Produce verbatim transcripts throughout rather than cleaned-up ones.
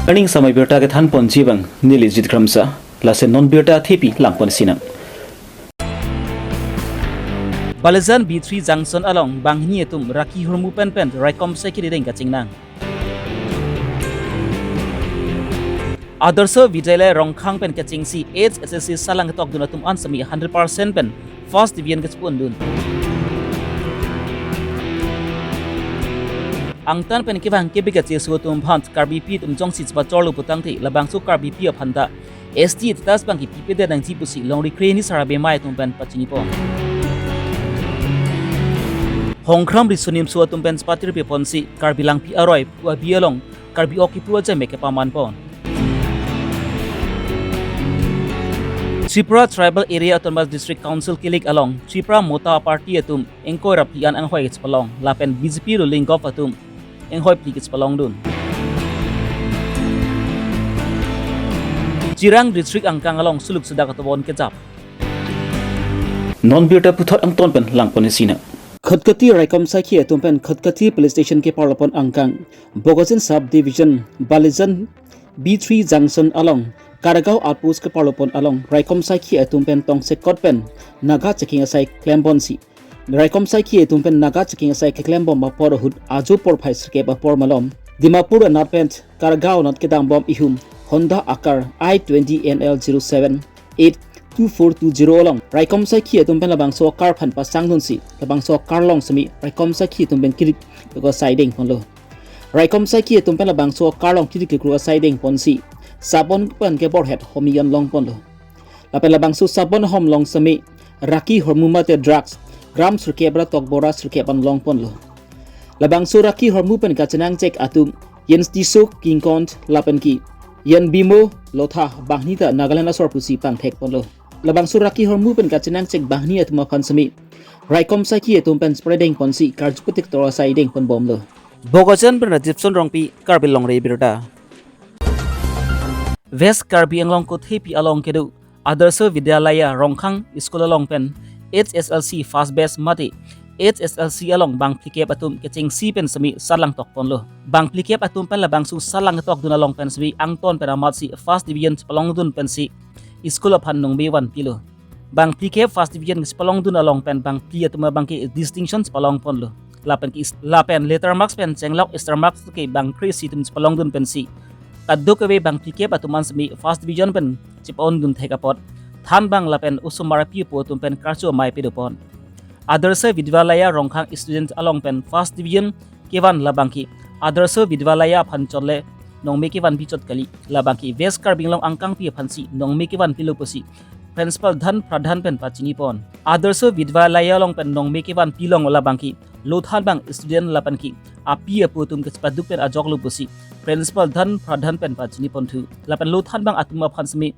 Aning samai birta kethan ponji abang neli Jit Kramsa, lason non birta thepi langpon sinang. Balijan B three junction along banghini atum raki hormu pen pen raikom saikhi deng kachingnang. Adarsha Vidyalaya Rongkhang pen kachingsi H S L C salang tokdun atum an semi hundred percent pen first division kachepondun. Angtan pen kevang kebe kacheso atum aphan Karbipi atum jongsi chepachorlo putangte labangso Karbipi aphan ta S T status abang kipipedet nangji pusi longri kreni sarbemai atum pen pachinipon. Hongkram riso nimso atum pen chepatir peponsi Karbi Langpi aroi pu abi along Karbi ok kipu ajai me kepamanpon. Tripura Tribal Area Autonomous District Council kilik along Tripura Motha Party atum ingkoi ra phli an anghoi kachepalong lapen B J P ruling govt atum inghoiphli kachepalongdun. Chirang district angkang along suluk sudak atovar kejap. Non birta puthot angton pen langpon sinang. Khatkhati raikom saikhi atum pen Khatkhati police station keparlopon angkang Bokajan sub division Balijan B three junction along Kargaon outpost keparlopon along raikom saikhi atum pen tongsekot pen Naga checking asai klemponsi raikom saikhi atum pen Naga checking asai keklembom apor ahut ajo porphai sirkep apor malom Dimapur anat pen Kargaon anat kedambom ihum Honda a-car I twenty N L zero seven eight two four two zero along raikom saikhi atum pen labangso a-car aphan pasangdunsi labangso a-car along semi raikom saikhi atum pen kirik kekruk asai dengponlo. Raikom saikhi atum pen labangso a-car along kirik kekruk asai dengponsi sabon pen keborhet homi an longponlo. Lapen labangso sabon hom along semi raki hormu mate drugs gram sirkep ra tokbor ra sirkep an longponlo. Labangso raki hormu pen kachenangchek atum Yen Tisso, King Kong lapen ke Yen Bimo Lotha banghini ta Nagaland asor pusi pangthekponlo. Labangso raki hormu pen kachenangchek banghini atum aphan semi raikom saikhi atum pen spray dengponsi karju patik tor asai dengponbomlo. Bokajan pen Rajibson Rongpi, Karbi Longri Abirta. West Karbi Anglong Kothepi along kedo Adarsha Vidyalaya Rongkhang School along pen H S L C first batch mate H S L C along bangphlikep atum kechengsi pen semi salang tokponlo. Bangphlikep atum pen labangso salang tokdun along pen semi angton pen amatsi first division chepalongdun pensi school aphan nongbe vanpilo. Bangphlikep first division chepalongdun along pen bangphli atum abangke distinction chepalongponlo. Lapen ke is-, lapen letter marks pen chenglok star marks ke bangkre-isi atum chepalongdun pensi kadokave bangphlikep atum an semi first division pen chepondun thek apot thanbang lapen osomar api apo atum pen karcho amei pedopon. Adarsha Vidyalaya Rongkhang student along pen first division kevan labangke Adarsha Vidyalaya aphan chot le nongme kevanpi chot kali, labangke West Karbi Anglong angkangpi aphansi nongme kevanpilo pusi Principal Dhan Pradhan pen pachinipon. Adarsha Vidyalaya along pen nongme kevanpi long labangke lothanbang student lapen ke api apo atum kechepaduk pen ajoklo pusi Principal Dhan Pradhan pen pachiniponthu. Lapen lothanbang atum aphan semi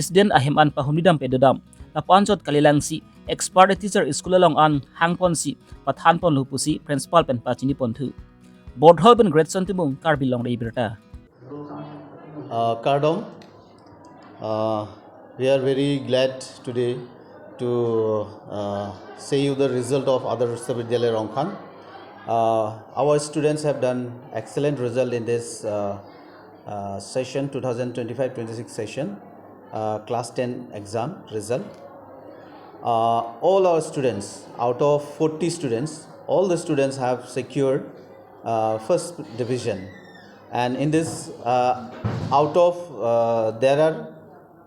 student ahem an pahumridam pedodam. Lapu-an chot kalilangsi expert teacher school along an hangponsi pathanponlo pusi principal pen pachiniponthu. Borthol pen Greatson Timung, Karbi Longri Abirta. Uh, Kardom, uh, we are very glad today to uh, say you the result of Adarsha Vidyalaya Rongkhang. Uh, our students have done excellent result in this uh, uh, session, twenty twenty-five twenty-six session, uh, class ten exam result. Uh, all our students, out of forty students, all the students have secured uh, first division. And in this, uh, out of, uh, there are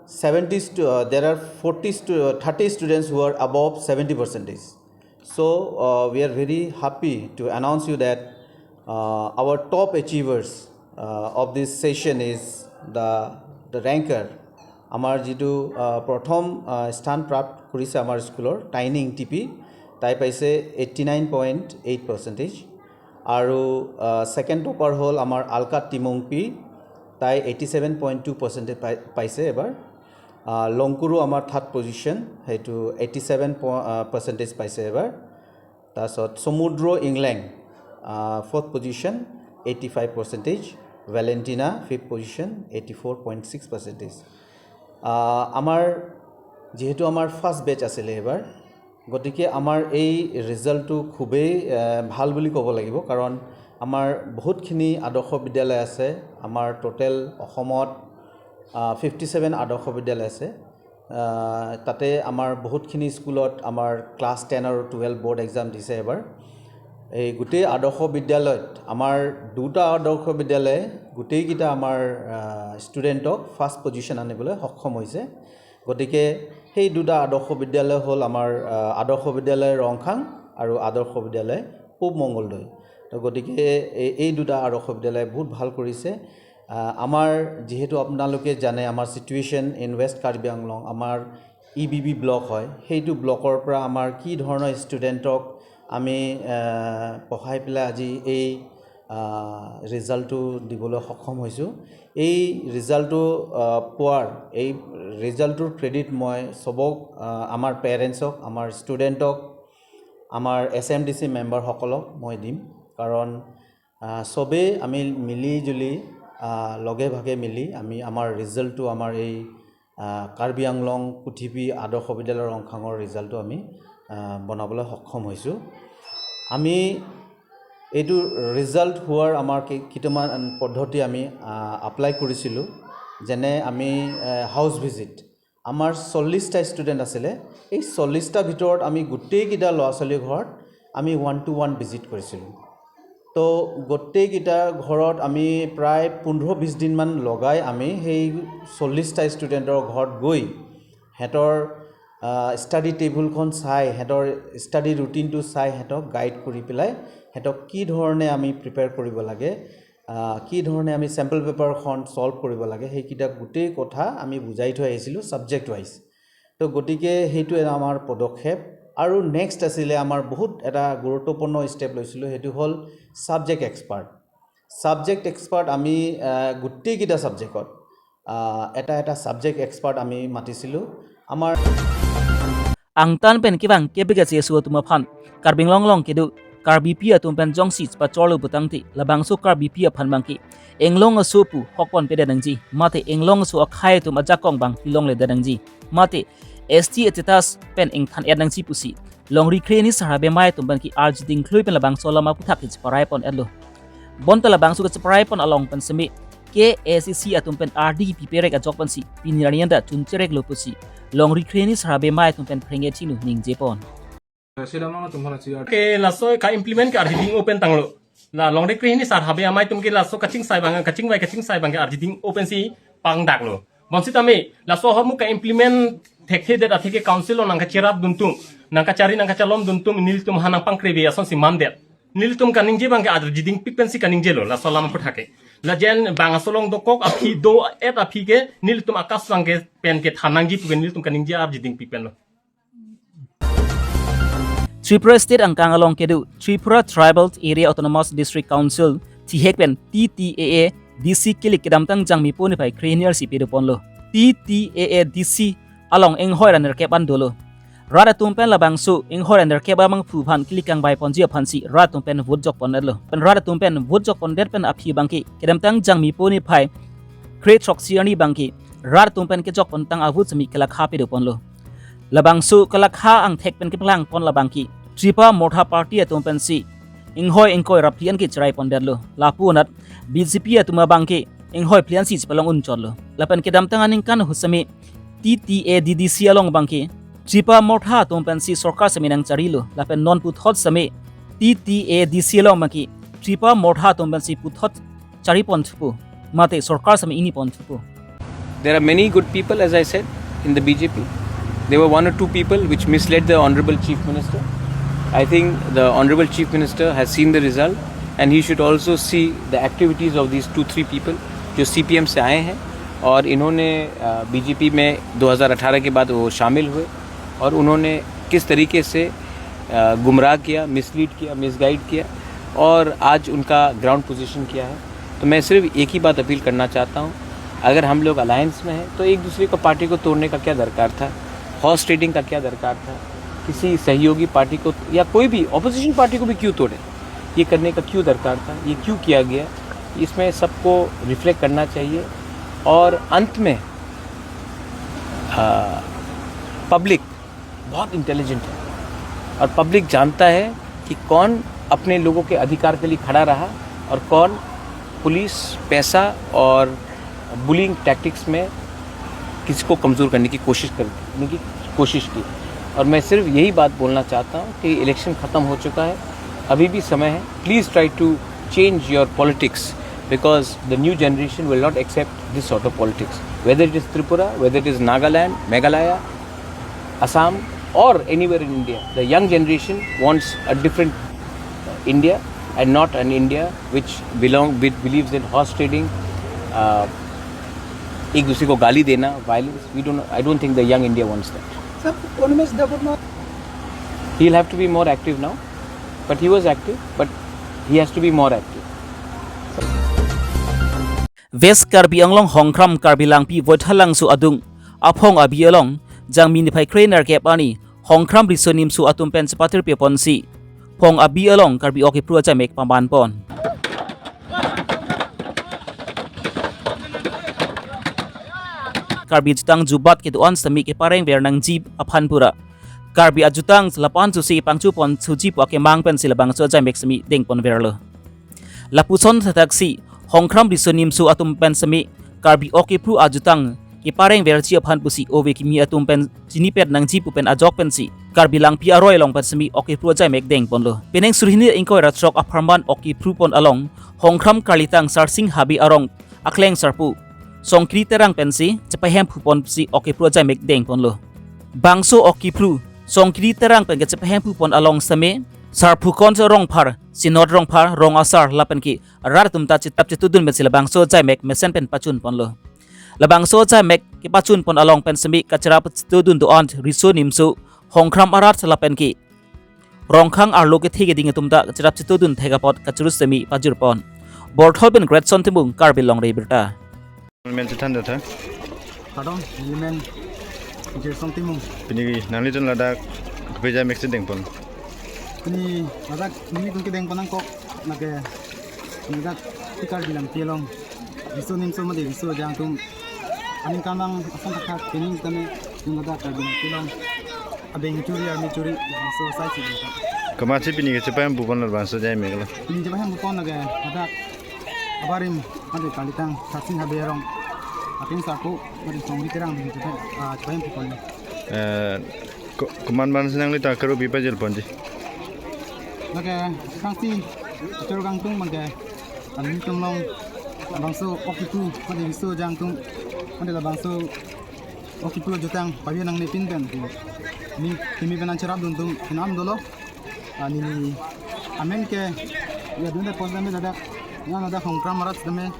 seventy stu-, uh, there are forty stu-, uh, thirty students who are above seventy percentage. So, uh, we are very happy to announce you that uh, our top achievers uh, of this session is the, the ranker. আমাৰ যিটো প্ৰথম স্থান প্ৰাপ্ত কৰিছে আমাৰ স্কুলৰ টাইনিং টিপি, তাই পাইছে eighty nine point eight percentage. আৰু ছেকেণ্ড টপাৰ হ'ল আমাৰ আলকা টিমংপি, তাই eighty seven point two percentage পাই পাইছে এবাৰ। আহ, লংকুৰু আমাৰ থাৰ্ড পজিশ্যন, সেইটো এইটি ছেভেন পাৰ্চেণ্টেজ পাইছে এবাৰ। তাৰপিছত সমুদ্ৰ ইংলেং, আহ, fourth position, eighty five percentage. Valentina fifth position, eighty four point six percentage. আহ, আমাৰ যিহেতু আমাৰ ফাৰ্ষ্ট বেটছ আছিলে এইবাৰ, গতিকে আমাৰ এই ৰিজাল্টটো খুবেই, আহ, ভাল বুলি ক'ব লাগিব, কাৰণ আমাৰ বহুতখিনি আদৰ্শ বিদ্যালয় আছে। আমাৰ টোটেল অসমত ফিফটি ছেভেন আদৰ্শ বিদ্যালয় আছে। আহ, তাতে আমাৰ বহুতখিনি স্কুলত আমাৰ ক্লাছ টেন আৰু টুৱেলভ বৰ্ড এক্সাম দিছে এবাৰ। এই গোটেই আদৰ্শ বিদ্যালয়ত আমাৰ দুটা আদৰ্শ বিদ্যালয়ে গোটেইকেইটা আমাৰ ষ্টুডেণ্টক ফাৰ্ষ্ট পজিশ্যন আনিবলৈ সক্ষম হৈছে। গতিকে সেই দুটা আদৰ্শ বিদ্যালয় হ'ল আমাৰ আহ, আদৰ্শ বিদ্যালয় ৰংখাং আৰু আদৰ্শ বিদ্যালয় পূব মংগলদৈ। তো গতিকে এই এই দুটা আদৰ্শ বিদ্যালয়ে বহুত ভাল কৰিছে। আহ, আমাৰ যিহেতু আপোনালোকে জানে, আমাৰ চিটুৱেশ্যন ইন ৱেষ্ট কাৰ্বি আংলং, আমাৰ ই বি বি ব্লক হয়, সেইটো ব্লকৰ পৰা আমাৰ কি ধৰণৰ ষ্টুডেণ্টক আমি আহ, পঢ়াই পেলাই আজি এই আহ, ৰিজাল্টটো দিবলৈ সক্ষম হৈছোঁ। এই ৰিজাল্টটো আহ, পোৱাৰ, এই ৰিজাল্টটোৰ ক্ৰেডিট মই চবক, আহ, আমাৰ পেৰেণ্টছক, আমাৰ ষ্টুডেণ্টক, আমাৰ এছ এম ডি চি মেম্বাৰসকলক মই দিম। কাৰণ আহ, চবেই আমি মিলি জুলি, আহ, লগে ভাগে মিলি আমি আমাৰ ৰিজাল্টটো, আমাৰ এই আহ, কাৰ্বি আংলং পুথিপি আদৰ্শ বিদ্যালয় ৰংখাঙৰ ৰিজাল্টটো আমি আহ, বনাবলৈ সক্ষম হৈছোঁ। আমি এইটো ৰিজাল্ট হোৱাৰ আমাৰ কি- কেইটামান পদ্ধতি আমি আহ, এপ্লাই কৰিছিলোঁ। যেনে আমি আহ, হাউচ ভিজিট, আমাৰ চল্লিছটা ষ্টুডেণ্ট আছিলে, এই চল্লিছটা ভিতৰত আমি গোটেইকেইটা ল'ৰা ছোৱালীৰ ঘৰত আমি ওৱান টু ওৱান ভিজিট কৰিছিলোঁ। তো গোটেইকেইটা ঘৰত আমি প্ৰায় পোন্ধৰ বিছ দিনমান লগাই আমি সেই চল্লিছটা ষ্টুডেণ্টৰ ঘৰত গৈ সিহঁতৰ ষ্টাডি টেবুলখন চাই, সিহঁতৰ ষ্টাডি ৰুটিনটো চাই, সিহঁতক গাইড কৰি পেলাই সিহঁতক কি ধৰণে আমি প্ৰিপেয়াৰ কৰিব লাগে, আহ, কি ধৰণে আমি চেম্পল পেপাৰখন ছল্ভ কৰিব লাগে, সেইকেইটা গোটেই কথা আমি বুজাই থৈ আহিছিলোঁ ছাবজেক্ট ৱাইজ। তো গতিকে সেইটো এটা আমাৰ পদক্ষেপ। আৰু নেক্সট আছিলে, আমাৰ বহুত এটা গুৰুত্বপূৰ্ণ ষ্টেপ লৈছিলোঁ, সেইটো হ'ল ছাবজেক্ট এক্সপাৰ্ট। ছাবজেক্ট এক্সপাৰ্ট আমি আহ, গোটেইকেইটা ছাবজেক্টত আহ, এটা এটা ছাবজেক্ট এক্সপাৰ্ট আমি মাতিছিলোঁ। আমাৰ Angtan pen kevang kepik aso atum aphan Karbi Anglong along kedo Karbipi atum pen jongsi chepachorlo putangte, labangso Karbipi aphan abangke inglong aso pu hokpon pedet nangji, mate inglong aso akhei atum ajakong abang pilongledet nangji, mate S T status pen ingthan-et nangji pusi longri kre hini sar habe amei atum abangke arjiding klui pen labangso alam aphuthak cheparai pon-etlo. Bonta labangso kacheparai pon along pen seme K A C C atum pen ardi piperek ajok pensi pini arni anta chun chereklo pusi longri kre hini sar habe amei atum pen phreng-et chinu ningje pon. Sila mang atum hana siya. Ke laso ka-implement ke arjiding open tanglo. La longri kre hini sar habe amei atum ke laso kachingsai abang, kachingvai kachingsai abangke arjiding open si pangdaklo. Bonsitame laso ahormu ka-implement thekthedet atheke council along nangkacherapdun atum, nangkachari nangkachalomdun atum nelitum ha nangpangkrebe asonsi mandet. Nelitum kaningje abangke arjidingpik pensi kaningjelo, laso alam aphuthak ke. Lajen bang aso along dokok aphi do-et aphi ke nelitum akas abangke pen kethan nangji pu ke nelitum kaningje arjidingpik penlo. Tripura State angkang along kedo Tripura Tribal Area Autonomous District Council, thihek pen T T A A D C kilik kedamtang Jangmipo niphai kre hini arsi pedo ponlo. T T A A D C along inghoi ra nerkep an dolo. Rat atum pen labangso inghoi ra nerkep abangphu aphan kilik kangvai ponji aphansi rat atum pen vote jok pon-etlo. Pen rat atum pen vote jok pondet pen aphi abangke kedamtang Jangmipo niphai kre throksi arni abangke rat atum pen kejok pontang avote semi kelakha pedo ponlo. Labangso kelakha angthek pen keplang pon labangke Tripa Motha Party atum pensi inghoi ingkoi ra phli an ke cherai pondetlo. Lapu anat B J P atum abangke inghoi phli ansi chepalong unchotlo. Lapen kedamtang aningkan ahut seme T T A D D C along abangke Tripa Motha atum pensi sorkar seme nangcharilo. Lapen non puthot seme T T A D C along abangke Tripa Motha atum pensi puthot chari ponthupo, mate sorkar seme ingni ponthupo. There are many good people, as I said, in the B J P. There were one or two people which misled the Honorable Chief Minister. I think the Honorable Chief Minister has seen the result and he should also see the activities of these two, three people जो C P M से आए हैं और इन्होंने बीजेपी में दो हज़ार अठारह के बाद वो शामिल हुए और उन्होंने किस तरीके से गुमराह किया, मिसलीड किया, मिसगाइड किया और आज उनका ग्राउंड पोजीशन क्या है। तो मैं सिर्फ एक ही बात अपील करना चाहता हूँ, अगर हम लोग अलायंस में हैं तो एक दूसरे को, पार्टी को तोड़ने का क्या दरकार था, हॉर्स ट्रेडिंग का क्या दरकार था, किसी सहयोगी पार्टी को या कोई भी ऑपोजिशन पार्टी को भी क्यों तोड़े, ये करने का क्यों दरकार था, ये क्यों किया गया, इसमें सबको रिफ्लेक्ट करना चाहिए। और अंत में पब्लिक बहुत इंटेलिजेंट है और पब्लिक जानता है कि कौन अपने लोगों के अधिकार के लिए खड़ा रहा और कौन पुलिस पैसा और बुलिंग टैक्टिक्स में किसी को कमज़ोर करने की कोशिश करने की कोशिश की। और मैं सिर्फ यही बात बोलना चाहता हूँ कि इलेक्शन ख़त्म हो चुका है, अभी भी समय है। Please try to change your politics, because the new generation will not accept this sort of politics. Whether it is Tripura, whether it is Nagaland, Meghalaya, Assam, or anywhere in India, the young generation wants a different India and not an India which belong which believes in horse trading, uh, एक दूसरे को गाली देना, violence. We don't. I don't think the young India wants that. Sir, Animesh Debbarma. He'll have to be more active now, but he was active, but he has to be more active. West Karbi Anglong Hongkram Karbi Langpi Voithalangso adung aphong abi along Jangmi niphai kre-nerkep arni Hongkram riso nimso atum pen chepatirpi ponsi phong abi along Karbi Ok Kiphru ajaimek paman pon. Karbi ajutang jubat kedo-an sitame keparengver nangji aphan pura Karbi ajutang lapu-an susi pangchupon suji pu akemang pensi labangso ajaimek sitame dengponverlo. Lapuson thakthaksi Hongkram riso nimso atum pen sitame Karbi Ok Kiphru ajutang keparengverji aphan pusi ove kimi atum pen chinipet nangji pu pen ajok pensi Karbi Langpi aroi along pen sitame Ok Kiphru ajaimek dengponlo. Penang suri hini ingkoi ra throk apharman Ok Kiphru pon along Hongkram Karlitang Sarsing Habe arong akleng sarpo Songkri Terang pensi chepahemphu ponsi Ok Kiphru ajaimek dengponlo. Bangso Ok Kiphru Songkri Terang pen kechepahemphu pon along sitame Sarphukon Rongphar, Sinot Rongphar, Rong Asar lapen ke rat atum ta chitap chitudun pensi labangso ajaimek mesen pen pachunponlo. Labangso ajaimek kepachunpon along pen sitame kacherap chitudun do-an riso nimso Hongkram arat lapen ke Rongkhang arlo kethe keding atum ta kacherap chitudun thek apot kachirus sitame pajirpon. Borthol pen Greatson Timung, Karbi Longri Abirta. Men chethan do tha. Pardon, neli men Gerson Timung. Pini nanglitum ladak kopi ajaimek si dengpon? Pini ladak nelitum kedengpon nangkok lake ladak ti Karbi Langpi along riso nimso mate riso ajang atum aningkanvang ason thakthak pining sitame ladak Karbi Langpi along abeng churi arni churi labangso asai si dengpon. Komatsi pini kechepahemphu pon labangso ajaimek lo? Pini chepahemphu pon lake ladak abarim mate Karlitang Sarsing Habe arong akleng sarpo mate Songkri Terang ding chepa, ah, chepahemphu pon. Eh, ko-, komat abangsi nanglitum akero kopi pajirponji? Lake sangsi choro kangtung abangke, ah, nelitum along labangso Ok Kiphru mate riso ajang atum mate labangso Ok Kiphru ajutang pavi nangnepin pen pu ning kimi pen an cherapdun atum pen an dolo. Ah, neli amen ke ya dun da pos da me ladak, ya ladak Hongkram arat sitame,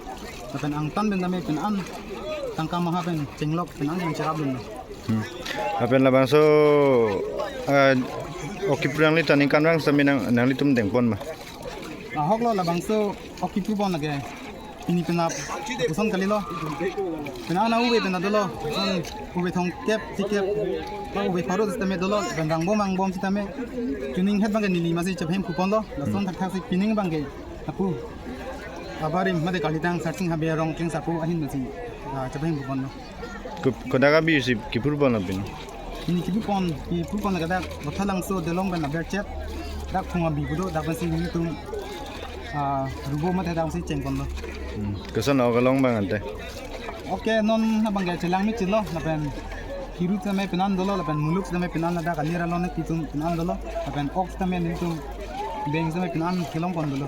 lapen angtan pen sitame pen an tangka maha pen chenglok pen an cherapdun. Hmm. Lapen labangso, ah, Ok Kiphru nanglitum aningkanvang sitame nang, nanglitum dengpon ma? Ahok lo labangso Ok Kiphru pon lake pini penap lapuson kalilo. Pen an uve pen dolo. Lason uve thomkep, phlikep, ba uve pharo sitame dolo. Pen rangbom angbom sitame chuning het abangke neli masi chepahemphu ponlo. Lason thakthak si pining abangke lapu abarim mate Karlitang Sarsing Habe arong akleng sarpo ahin masi, ah, chepahemphu ponlo. Ko-, kodak abi si kiphur pon apin? Neli kiphur pon, kiphur pon lake dak Voithalangso delong pen aberchet, dak Phung Abi pu do, dak pensi nelitum, ah, rubo mate dak pensi chengponlo. Hmm. Koson ok along abang ante? Ok, non abangke chelang me chelo, lapen kiru sitame pen an dolo, lapen muluk sitame pen an ladak alir along ne kitum pen an dolo, lapen ok sitame nelitum beng sitame pen an kelongpon dolo.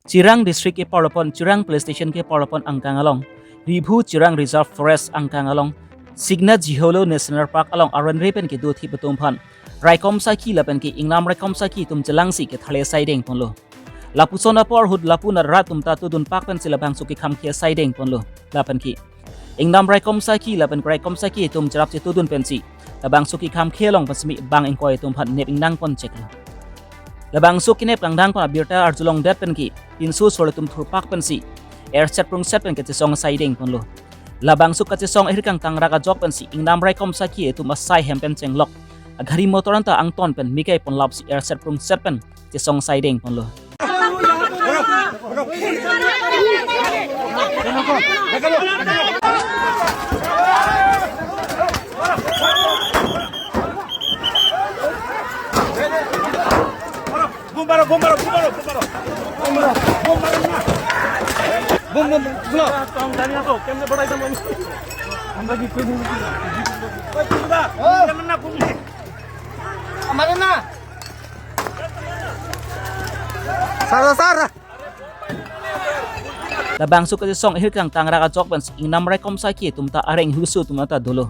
Chirang District keparlo pon Chirang Police Station keparlo pon angkang along, Ribhu Chirang Reserve Forest angkang along, Sikna Jiholo National Park along aron re pen kedo thip atum aphan raikom saki lapen ke ingnam raikom saki atum chelangsi ketharle asai dengponlo. Lapuson apor ahut lapu nat rat atum ta todun pak pensi labangso kekham ke asai dengponlo. Lapen ke ingnam raikom saki lapen raikom saki atum cherap chetodun pensi labangso kekham ke along pen sitame bang ingkoi atum aphan nep ingnang pon cheklo. Labangso kenep kangdang pon abirta arjulongdet pen ke pinso sor atum thurpak pensi erset prungset pen kachesong asai dengponlo. Labangso kachesong ahir kangtang rak ajok pensi ingnam raikom saki atum asai hem pen chenglok, agari motor anta angton pen mikai pon lapsi erset prungset pen chesong asai dengponlo. Bomba, bomba, bomba, bomba. Labangso kachesong ahirkang tangrak ajok pensi ingnam raikom saiki atum ta areng husu atum ta dolo.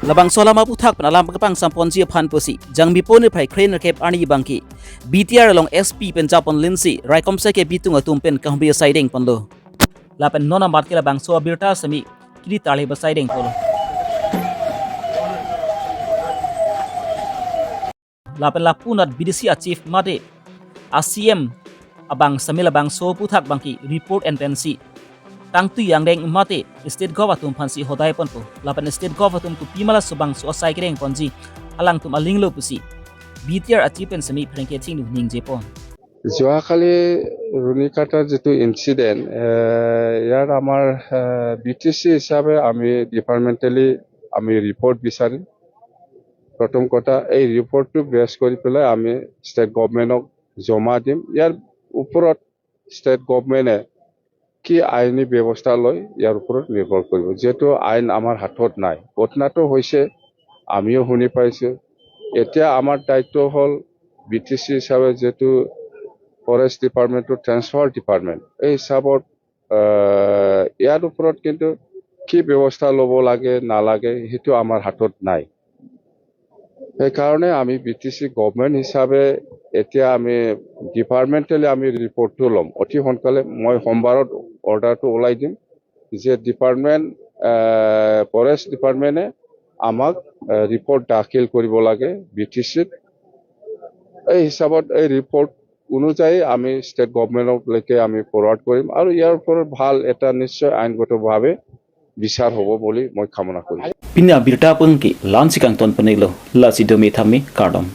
Labangso alam aputhak pen alam kepangsamponji aphan pusi Jangmipo niphai kre-nerkep arni abangke B T R along S P pen japon linsi raikom saiki abitung atum pen kahumri asai dengponlo. Lapen non amat ke labangso abirta semi kiri tarli asai dengponlo. Lapen lapu-anat B D C a-chief mate a-C M abang semi labangso aputhak abangke report en pensi tangtui angdeng mate state gov atum aphansi hodai ponpo. Lapen state gov atum kopima laso bangso asai kedengponji alangtum alinglo pusi B T R a-chief pen semi pherangke chingnu ningjepon. যোৱাকালি ৰুণী কাটাৰ যিটো ইনচিডেণ্ট, ইয়াত আমাৰ B T চি হিচাপে আমি ডিপাৰ্টমেণ্টেলি আমি ৰিপৰ্ট বিচাৰিম। প্ৰথম কথা, এই ৰিপৰ্টটো বেছ কৰি পেলাই আমি ষ্টেট গভৰ্ণমেণ্টক জমা দিম। ইয়াৰ ওপৰত ষ্টেট গভৰ্ণমেণ্টে কি আইনী ব্যৱস্থা লয়, ইয়াৰ ওপৰত নিৰ্ভৰ কৰিব, যিহেতু আইন আমাৰ হাতত নাই। ঘটনাটো হৈছে, আমিও শুনি পাইছোঁ। এতিয়া আমাৰ দায়িত্ব হ'ল বি টি চি হিচাপে যিহেতু ফৰেষ্ট ডিপাৰ্টমেণ্টটো ট্ৰেন্সফাৰ ডিপাৰ্টমেণ্ট, এই হিচাপত আহ, ইয়াৰ ওপৰত কিন্তু কি ব্যৱস্থা ল'ব লাগে নালাগে, সেইটো আমাৰ হাতত নাই। সেইকাৰণে আমি বি টি চি গভৰ্ণমেণ্ট হিচাপে এতিয়া আমি ডিপাৰ্টমেণ্টেলি আমি ৰিপৰ্টটো ল'ম। অতি সোনকালে মই সোমবাৰত অৰ্ডাৰটো ওলাই দিম যে ডিপাৰ্টমেণ্ট, আহ, ফৰেষ্ট ডিপাৰ্টমেণ্টে আমাক, আহ, ৰিপৰ্ট দাখিল কৰিব লাগে বি টি চিত। এই হিচাপত এই ৰিপৰ্ট অনুযায়ী আমি ষ্টেট গভৰ্ণমেণ্টলৈকে আমি ফৰৱাৰ্ড কৰিম আৰু ইয়াৰ ওপৰত ভাল এটা নিশ্চয় আইনগতভাৱে বিচাৰ হ'ব বুলি মই কামনা কৰিছোঁ। Pini abirta abangke la-ansi kangton ponlo, lasi dome thame kardom.